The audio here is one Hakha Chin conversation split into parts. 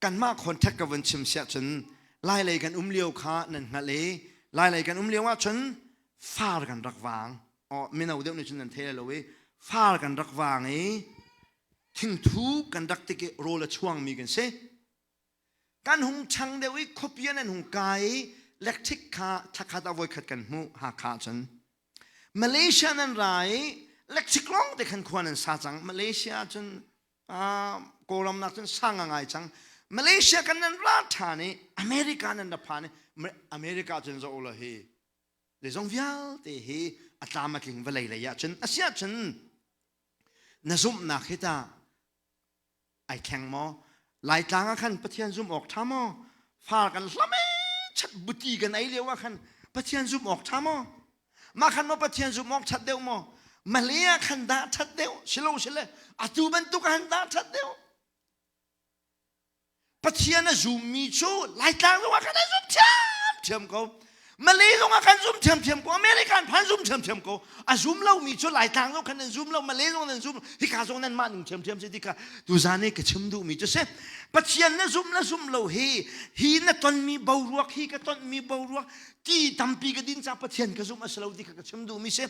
Kanmah contact ka vun chim siah cun Lailei kan um lio kha nan hngalh i Lailei kan um lio ahcun far kan rak vang. Oh, mino deuh nih cun nan thei lo i far kan rak vang i thingthu kan rak tik i rawl a chuangmi kan si. Kan hung ṭhang deuh i khuapi an hung kai i electric kha thlakhat ah voikhat kan hmuh Hakha cun. Malaysia nan ra i electric lawng te khan khua nan sa cang. Malaysia cun Kawlram nak cun sang a ngai cang. Malaysia kan nan ra ṭhan i America nan ra phan i America cun zoh la hi zeizong vialte hi a tlam a tling vawlei lei ah cun a si ahcun na zumhnak hi ta ai thleng maw? Laitlang ah khan Pathian zumh awk ṭha maw? Far kan hlam i chat buti kan ei lio ah khan Pathian zumh awk ṭha maw? Mah khan maw Pathian zumh awk ṭhat deuh maw? Malay ah khan dah ṭhat deuh? Silo sile atu bantuk ah khan dah ṭhat deuh? Pathian a zummi cu Laitlang zongah khan an zum ṭhiamṭhiam ko. Malay zongah khan zum ṭhiamṭhiam ko. American phan zum ṭhiamṭhiam ko. A zum lomi cu Laitlang zong khan an zum lo, Malay zong nan zum. Hika zong nan mah ning ṭhiamṭhiam si ti kha tuzan i ka chim duhmi cu si. Pathian na zum na zum lo hi hi na tonmi boruak hi ka tonmi boruak ti tampi ka din ca Pathian ka zumh a si lo ti kha ka chim duhmi si.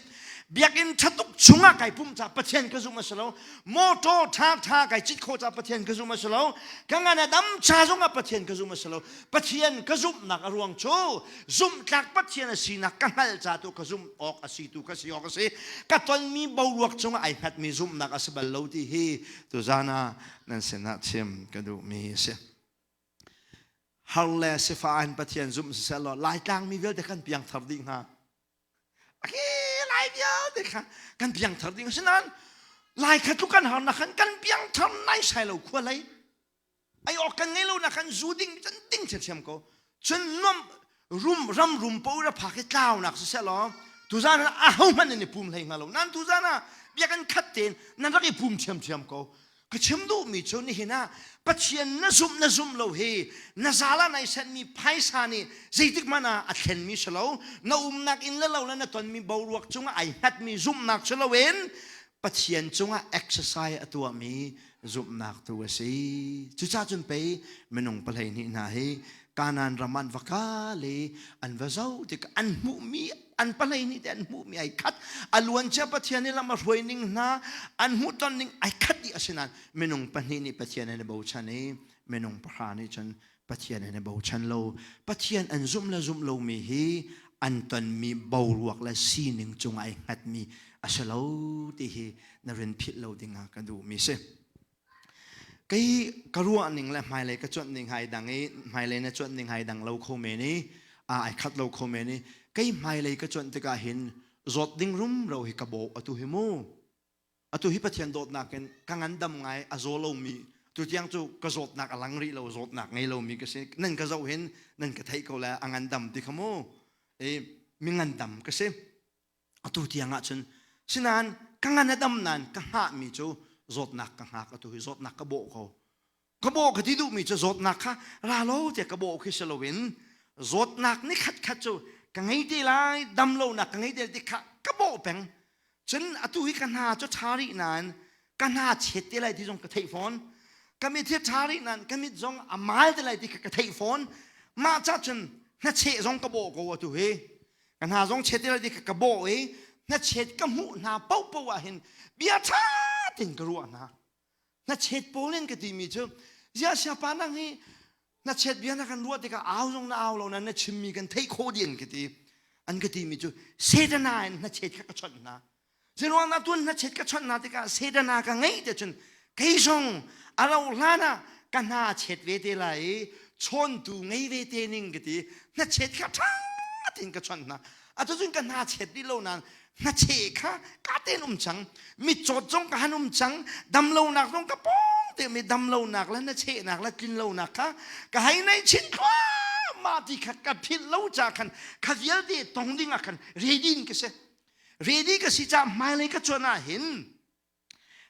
Biakinn ṭha tuk chungah kai pumh ca Pathian ka zumh a si lo. Motor ṭha ṭha kai cit khawh ca Pathian ka zumh a si lo. Ka ngan a dam ca zongah Pathian ka zumh a si lo. Pathian ka zumhnak a ruang cu zumhtlak Pathian a sinak ka hngalh ca tu ka zumh awk a si tu ka si awk a si. Ka tonmi boruak cungah ai hngatmi zumhnak a si bal lo ti hi tuzan ah nan sinah chim ka duhmi a si. Har le sifah in Pathian zumh siseh law Laitlang mi vialte kan piangthar dih hnga. Aki lai vialte kha kan piangthar ding asinain lai kha tluk kan har na khan kan piangthar nai sai lo khua lei ai awk kan ngei lo na khan zu ding cun ding thiam ko cun nom rum ram rum po ra phak i tlau nak siseh law tuzan ah aho hmanh nan i pum hlei hnga lo nan tuzan ah biakinn khat tein nan rak i pum thiamthiam ko Ka chim duhmi cu nihin ah Pathian na zumh na zumh lo hi na zal ah nai senhmi phaisa nih zeitik hmanh ah a thlenmi si lo na umnak inn le lo le na tonmi boruak cungah ai hngatmi zumhnak si loin Pathian cungah exercise a tuahmi zumhnak tu a si. Cucaah cun pei minung pahlei hnih hna hi Kanaan ram an va kal i an va zoh tikah an hmuhmi an pahlei nih te an hmuhmi ai khat a luancia Pathian nih lam a hruai ning hna an hmuhton ning ai khat dih asinain minung pahnih nih Pathian an i bochan i minung pahra nih cun Pathian an i bochan lo Pathian an zumh le zumh lomi hi an tonmi boruak le sining cung ai hngatmi a si lo ti hi na rin philh lo dingah ka duhmi si. Kei ka ruah ning le hmailei ka cuanh ning hai dang i hmailei na cuanh ning hai dang lo kho men i ai khat lo kho men i kei hmailei ka cuanh tikah hin zawt ding rumro hi ka bawh atu hi mu atu hi Pathian dawtnak in ka ngandam ngai a zaw lomi tu tiang cu ka zawtnak a lang rih lo zawtnak ngei lomi ka si nan ka zoh hin nan ka theih ko le a ngandam ti kha mu i mi ngandam ka si atu tiang ah cun sinain ka ngan a dam nain ka hngahmi cu zawtnak ka hngak atu hi zawtnak ka bawh ko ka bawh ka ti duhmi cu zawtnak kha ra lo tiah ka bawh khi si loin zawtnak ni khat khat cu ka ngei te lai dam lonak ka ngei te ti kha ka bawh peng cun atu hi ka hna cu ṭha rih nain ka hna chet te lai ti zong ka theih fawn ka mit hi ṭha rih nain ka mit zong a mal te lai ti kha ka theih fawn mah ca cun hnacheh zong ka bawh ko atu hi Ka hna zong chet ti ka ka bawh i hnachet ka hmuh hna paohpaoh ah hin bia ṭha tein ka ruah hna. Hnachet pawl in ka timi cu ziah siapa nang hi hnachet bia na kan ruah tikah au zong na au lo na na chimmi kan theih khawh dih an ka ti. An ka timi cu Setana in hnachet kha ka chawnh hna. Zeiruangah tuan hnachet ka chawnh hna tikah Setana ka ngeih te cun kei zong a rauh hlan ah ka hna chet ve te lai i chawntu ngei ve te ning ka ti hnachet kha ṭha tein ka chawnh hna atu cun ka hna chet rih lo nain hnacheh kha ka tein um cang mitcawt zong ka han um cang damlonak zong ka pawng te mi damlonak le hnachehnak le tlinlonak kha ka hei nei chin thluahmah ti kha ka philh lo ca khan kha vialte tong ding ah khan ready in ka si ready ka si caah hmailei ka cuan ah hin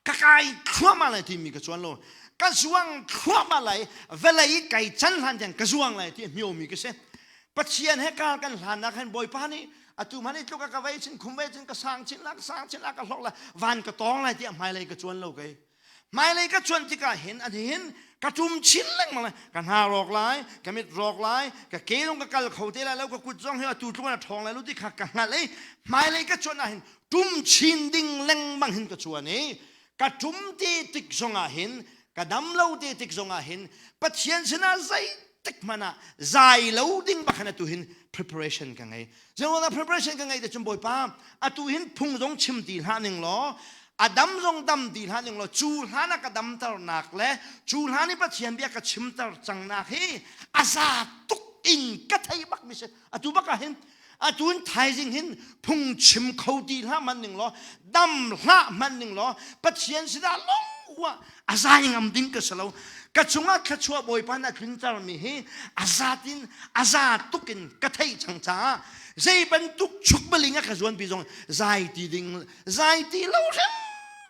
ka kai thluahmah lai timi ka cuan lo ka zuang thluahmah lai vawlei kai can hlan tiang ka zuang lai ti hmiomi ka si Pathian he kar kan hlannak hin Bawipa nih atu man i tluk ka vei chin khum vei chin ka sang chin la ka sang chin la ka hlok la van ka tawng lai tiah hmailei ka cuan lo kei hmailei ka cuan tikah hin an hin. Ka tum chin lengmang lai. Ka hna rawk lai, ka mit rawk lai, ka ke zong ka kal kho te lai lo, ka kut zong hi atu tluk in a ṭhawng lai lo ti kha ka hngalh i hmailei ka cuanh ah hin tum chin ding lengmang hin ka cuan i ka tum te tik zong ah hin ka dam lo te tik zong ah hin Pathian sinah zeitik hmanh ah zai lo ding bak hin atu hin preparation ka ngei. Zeruangah preparation ka ngei te cun Bawipa atu hin phung zong chim ti hlah ning law a dam zong dam ti hlah ning law cu hlan ah ka damternak le cu hlan i Pathian bia ka chimter cangnak hi a za tuk in ka thei bak mi si. Atu bak ah hin atu in thaizing hin phung chim kho ti hlah man ning law dam hlah man ning law Pathian sinah lung a zai ngam ding ka si lo. Ka cungah thluachuah Bawipa na tlunter mi hi a zat in a za tuk in ka theih cang caah zei bantuk chuk baling a ka zuan pi zong zai ti ding zai ti lo hrim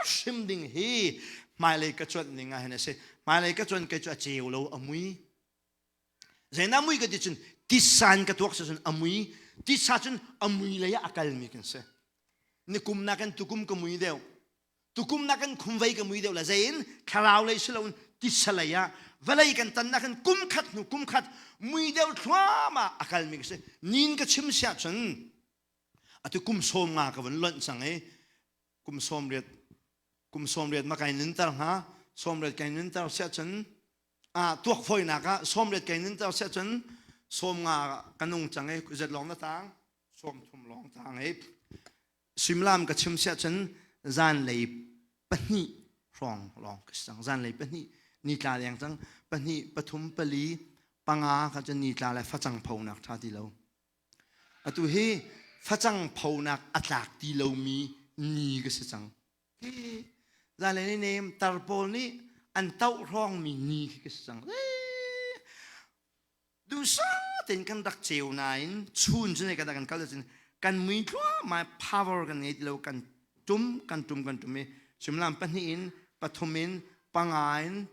hrim ding hi hmailei ka cuanh ning ah hin a si. Hmailei ka cuan kei cu a ceu lo, a mui. Zeidah mui ka ti cun tisa in ka tuak cun a mui. Tisa cun a mui lei ah a kalmi kan si. Nikum nakin tukum ka mui deuh, tukum nakin khumvei ka mui deuh la. Zein thlarau lei si loin tisa lei ah vawlei kan tan nakin kum khat hnu kum khat mui deuh thluahmah a kalmi ka si. Nin ka chim siah cun atu kum 50 ka vun lonh cang i kum 80, kum 80 ma kai nunter hnga. 80 kai nunter siah cun a tuak fawinak ah 80 kai nunter siah cun 50 ka nung cang i zet lawng na tang, 30 lawng tang i suimilam ka chim siah cun zanlei 2 hrawng lawng ka si cang. Zanlei 2, ni tla leng cang, 2, 3, 4, 5 kha cun ni tla le facang phonak ṭha ti lo. Atu hi facang phonak a tlak ti lomi ni ka si cang. Zanlei ni nem tar pawl nih an toh hrawngmi ni khi ka si cang. Duhsah tein kan rak ceu nain chun cu kan kan kal cun kan mui thluahmah, power kan ngei ti lo. Kan tum, kan tum, kan tum i suimilam 2 in, 3 in, 5 in,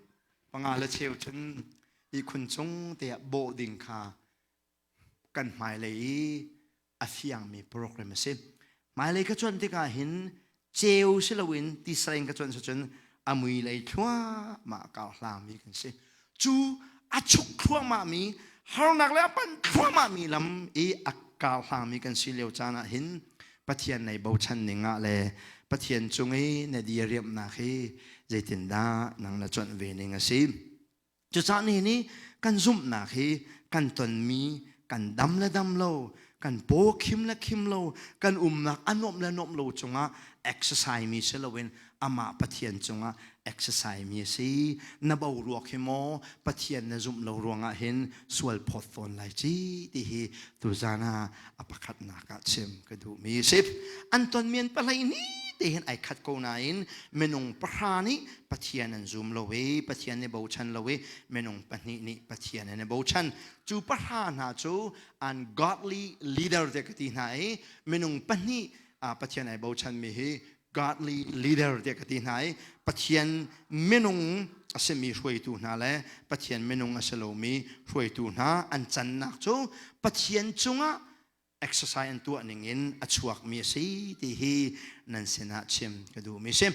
5 le cheu cun ihkhun cung te ah bawh ding kha kan hmailei i a fiangmi program a si. Hmailei ka cuanh tikah hin ceu si loin tisa in ka cuanh cun a mui lei thluahmah kar hlangmi kan si. Cu a chuk thluahmahmi harnak le a panh thluahmahmi lam i a kar hlangmi kan si lio caan ah hin Pathian nei bochan ning ah le Pathian cung i na diriamhnak hi zeitindah nang na cuanh ve ning a si. Cucaah ni nih kan zumhnak hi kan tonmi kan dam le dam lo, kan paw khim le khim lo, kan umnak a nuamh le nuamh lo cungah exercise mi si loin amah Pathian cungah exercise mi a si. Na boruak hi maw Pathian na zumh lo ruangah hin sual phawt fawn lai ci ti hi tuzan ah a pakhatnak ah chim ka duhmi a si. An tonmi an pahlei ni te hin ai khat ko nain minung 10 nih Pathian an zum lo i Pathian nih bochan lo i minung 2 nih Pathian an i bochan. Cu 10 hna cu ungodly leader te ka ti hna i minung 2 Pathian ai bochanmi hi godly leader te ka ti hna i Pathian minung a simi hruaitu hna le Pathian minung a si lomi hruaitu hna an cannak cu Pathian cungah exercise an tuah ning in a chuakmi a si ti hi nan sinah chim ka duhmi si.